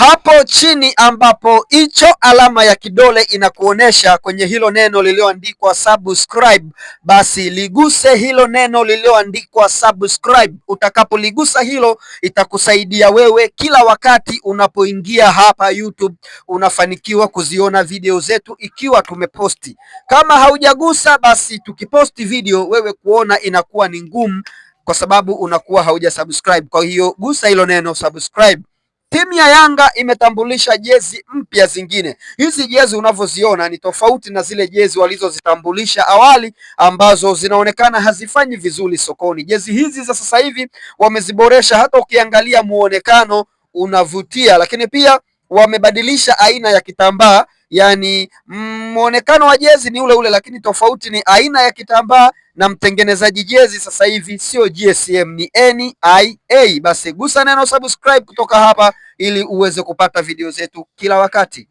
Hapo chini ambapo hicho alama ya kidole inakuonesha kwenye hilo neno lililoandikwa subscribe, basi liguse hilo neno lililoandikwa subscribe. Utakapoligusa hilo, itakusaidia wewe kila wakati unapoingia hapa YouTube unafanikiwa kuziona video zetu ikiwa tumeposti. Kama haujagusa, basi tukiposti video wewe kuona inakuwa ni ngumu, kwa sababu unakuwa hauja subscribe. Kwa hiyo gusa hilo neno subscribe. Timu ya Yanga imetambulisha jezi mpya zingine. Hizi jezi unavyoziona ni tofauti na zile jezi walizozitambulisha awali ambazo zinaonekana hazifanyi vizuri sokoni. Jezi hizi za sasa hivi wameziboresha, hata ukiangalia muonekano unavutia, lakini pia wamebadilisha aina ya kitambaa, yani muonekano wa jezi ni ule ule, lakini tofauti ni aina ya kitambaa na mtengenezaji jezi sasa hivi sio GSM ni NIA. Basi gusa neno subscribe kutoka hapa ili uweze kupata video zetu kila wakati.